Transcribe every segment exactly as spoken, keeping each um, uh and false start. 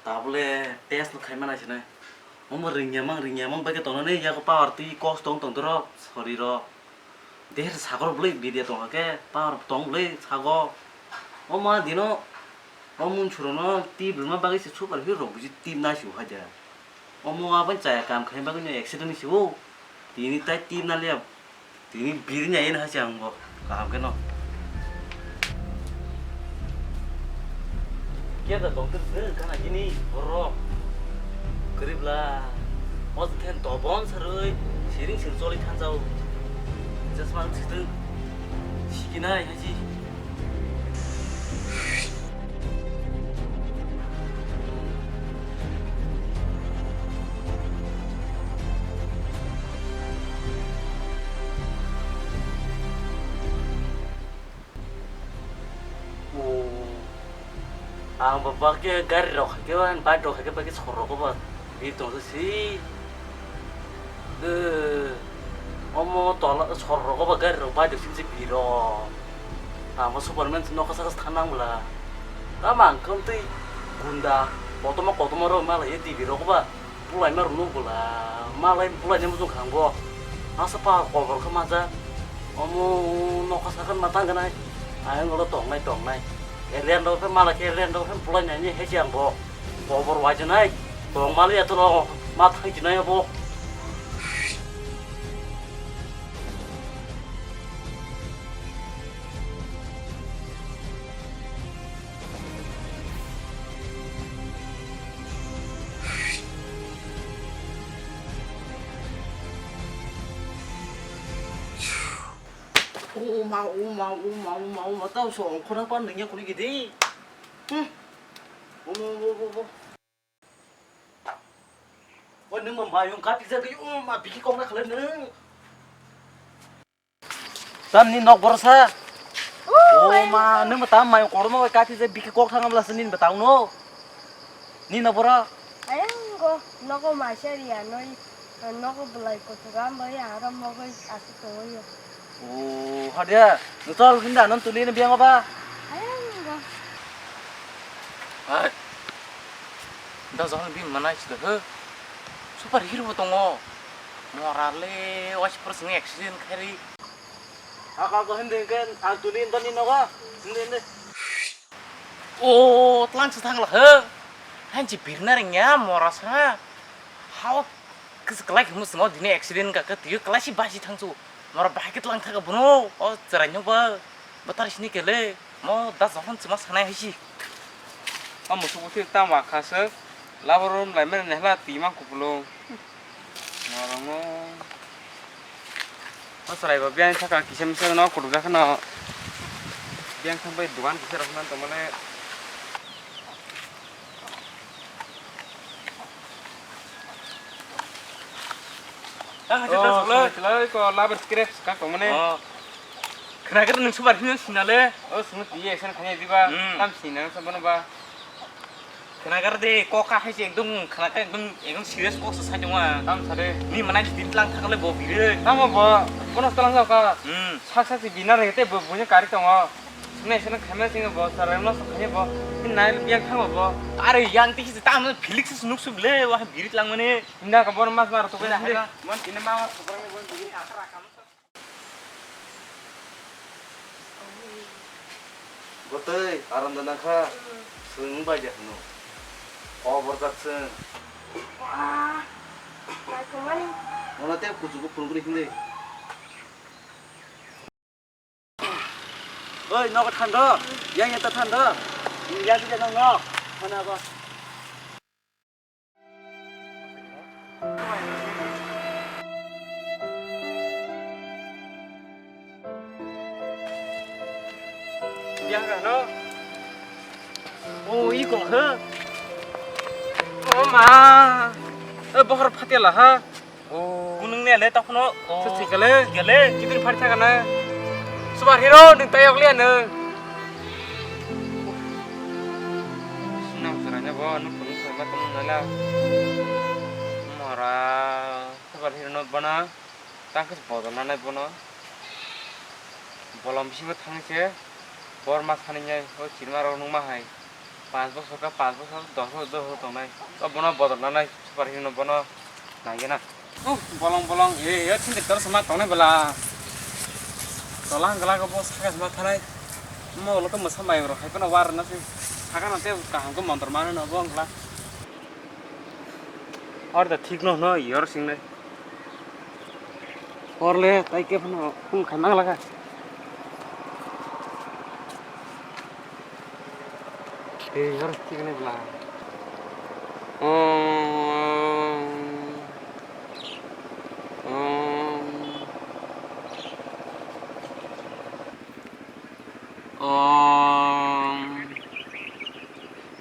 Tabole test no khaima nai sinai. Omo ringya mang, ringya mang bai khe tongnani yago power twi kos tong tong doro sori ro. Deher sagor bwlwi bidya tong khe power tong bwlwi sago. Omo dino o mun surono twi bwlma bagwi se super hero rok buji team nai su haja. Omo aboni chaya kam khaima bagwi no accident ni siwo. Tini tai team na liya. Tini biri ni ayena hai se ang bo kaham khe no. Kya da tong twi khana kini borok. Kwrwi bla. O khe dobon sarwi siring sir choli thanjao. Jasma sitwng sikinai hai si. Ang bo bak khe gari rok hai khe, bike rok hai khe, bike sor rok ba. Ri tong se si. Omo tola sor rogo ba gari rok bai de sing se biro. Amo Superman se nokha saka thanang bwla. Tamo ang khe twi gunda kotorma kotorma rok malai ye T V rogo ba bulai ma rwno bwla. Malai bulai ne muchung kha ang bo. Asa pa kobor khe maja. Omo nokha saka ma tang ganai. Ayang ulo tongnai tongnai. Alien rok khe malai khe alien rok khe bulai nai ni hai se ang bo. Kobor waijanai, tongmali atono ma thangchinai abo. Uma, uma, uma, uma, uma, tau so ongkhorna pa nungya kuni gidi. Hmm. Uma, uma, uma, uma. O nwng ma mayung kaphikjagwi, o ma bikhi kokna khlai nwng. Tamni nok borok sa? O ma, nwng ma tam mayung kotorma bai kaphikjak bikhi kok thang bwlasa nini bwtang no. Nini nok borok? Ayang go, nogo maisa riya noi, nogo bwlai kuchuka bai aro mogoi aswk tongwi. O, hadiya, nwng chol hinda non tuli ni biyang ba? Ayang go. Hai. Da jahon bi manai sida he. Super hero bo tongo. Mora le wasi por sing accident khairi. Aka ko hindi ke ang tuli ndani noga. Hindi hindi. O, tlang se thangla he. Hanchi birna rengya mora sa. Hao. Kis kelai khumu singo dini accident ka ke tiyo kelai si basi thangsu. Mora bahai ke tlang thaga bono. O cherai nyo ba. Batar sini kele. Mo da jahon chuma sanai hai si. O musuk busi ta ma kha se. Labo rom lai mene nehla ti ma kupulung. Norong o. O cherai ba biyang thaka kisa misa no kutuk jak no. Biyang thang bai dugan kisa rok nan tongmani. Tang hajar Oh, tang sokle. Sokle ko labar scrap ka ko mane. Oh. Khnagar nung subar hino sinale. Oh, sunu tiye sen khanya diba. Hmm. Tam sina sa bono ba. Khnagar de kok ka hai se ekdom khnagar ekdom ekdom serious kok sa sai tongma. Tam sare. Ni manai din tlang thakle bo bire. Tamo bo kono tlang ka. Hmm. Sak sak si binar hete bo bunya kari tongo. Sini sini khamya singa bo sarai no sa khanya bo. Ni nai biang thang bo. Are yang tiki se tam Felix se nuk su ble wa birit lang mane. Inda ka bor mas mar to kena hai. Mon ini ma ko ni bon birit akra kam. Gotoi aram da nangkha. Swng bai ja hwno. O borjak swng. Wah. Naikomani. Mona te kuchugo phunugri hindi. Oi, nogo thando. Yang yang ta thando. Yang yang nong no. Mana ba. Yang ka no. Oh, iko ha. Oh ma. Eh, bohor phatela ha. Oh. Kunung ne le tokno. Oh. Sisi kale. Kale. Kitin phari thaka na. Subar hero nung tayok liya nung. Sinam saranya bo anu kunung sarma tum nala. Mara. Subar hero no bana. Tangkhe bodol nanai bono. Bolom bisingo thangse. Bor ma sanai o chirma rok nung ma hai. Panch bosor ka, panch bosor, dos bosor, dos bosor tongnai. O bono bodol nanai, super hero no bono naigena. Uh, bolong bolong, e, e, thindek tor sama tongnai bela. Tolang gela ko bo saka sama thanai. Mo lo ko mosa mai rok hai kono war na se. Saka no te kaham ko montor mano no bo ngla. Or da thik no no yor singnai. Orle, tai ke phano phung khai mang laga. Ei, yor thik ne bla. Om, om, om.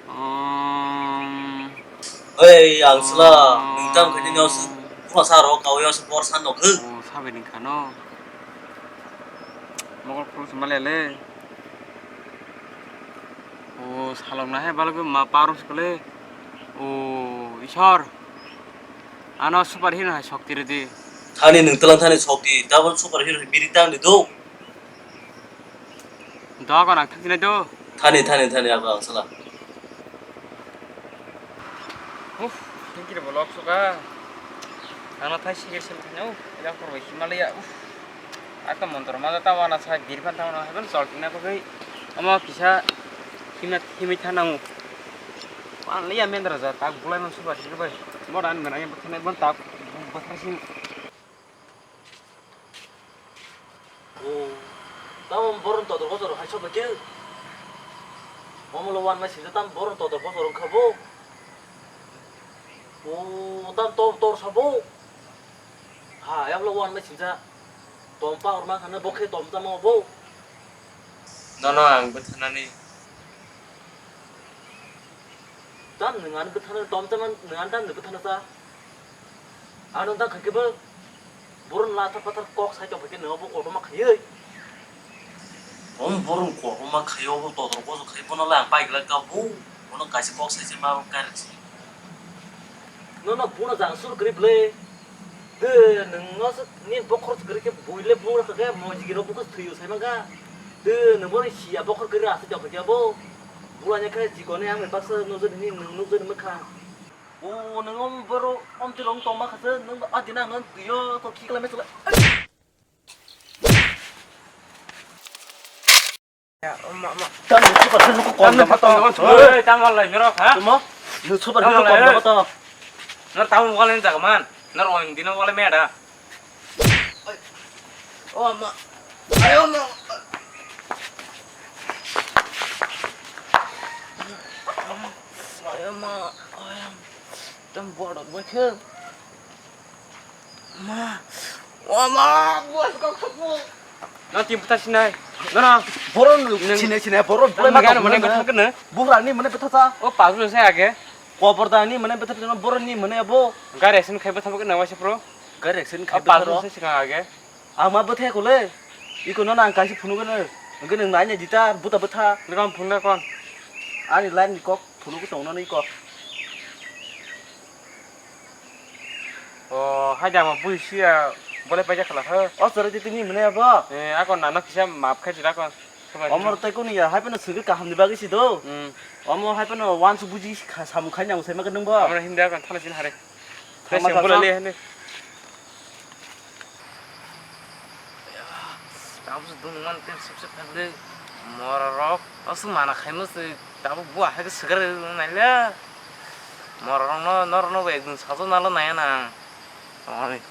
Om. Oi, ang sela, nung tam khaini nyo se, phunasa ro kau yo se bor san dok he. O, sabe ni khano. Mokol khuluk se male le. O, salok na he balok ma parum se kole. O, Ishor. Ano super hero hai shokti redi. Thani nung telang thani shokti, tabon super hero hai biri tang di do. Doa ko nang thang sinai do. Thani, thani, thani, ako ang sala. Uff, tingkir bolok suka. Ano thai sikir sim thang, uff, ya kor bai Himalaya, uff. Ak ta montor ma ta wana sa birphan ta wana, haban sol tingna ko kai. Ama kisa hima, himi thang nang. Pan liya mendra ja, tak bulai man suba sir bai. Mo dan mana yang berkenai bon tak, berkenai sini. O, tamo borok totor kotor hai sobai khe. Omo lo wan mai sinja tam borok totor kotor wngkha bo. O, tam tor tor sa bo. Ha, yam lo wan mai sinja. Tom pa orma khana bo khe tom tamo bo. Nono ang bwthanani. Tam nung ani bwthana tom tamo nung ani tam ni bwthana ta. Ano ta khaikhe bo borok latha pathar kok sai tong khaikhe nung bo kotorma khaiwi. Om borok kotorma khaiwi bo totor koso khai bono le ang paigla ka bo. Bono kaisa kok sai se ma kar si. No no bono jang sur kri ble. De nung no se ni bokhor kri ke buile bura khe mo jigi ro bukha thwiyo sai manga. De nung bo ni sia bokhor kri asa tong khaikhe bo. Bula nya khe jikone ang baksa nujani nung nujani mukha. O, nung om boro om ti rong tongma khase, nung adina nung yo to khikla me chula. Ya, om ma ma. Tam ni super se nuku kom na to. Oi, tam wal lai nero, ha? Tamo? Ni super se nuku kom na to. Nor tam wal ni jaga man. Nor ong dina wal me da. O ama. Ay ama. Ay ama. Ay ama. Tam bodo bai khe. Ma. O ama. Buat kok sapu. Nanti buta sinai. Nana. Boron sinai sinai boron. Bulan mana mana. Buhrani mana betasa. O pasu saya age. Kobor dani mana betasa boron ni mana abo. Gari action khai betha bukna waisa pro. Gari action khai betha ro. Pasu saya singa age. Ang ma bwthai kole. Iko no nang kaisa phunuk no. Hwnkhe nwng nai nai dita buta bwtha. Nokam phunuk kon. Ani line ni kok phunuk tong no ni kok. O hai da ma bui sia bole paja khala ha. O sare tini mene abo. Eh ako nano kisa map khai jira kon. Omor tai kuni ya hai pano sugwi kaham ni bagwi si do. Hmm. Omo hai pano wansu buji samung khai nang sai ma nung bo. Amra hindi ako thana sin hare. Thangma thangsa. Tabuk se dungman ten sip sip thangde. Mororok, aswk mana khaima se tabuk bo ahai khe swkar naile. Mororokno, norokno bo ekdin sajwk nalo naiya nang. Ani.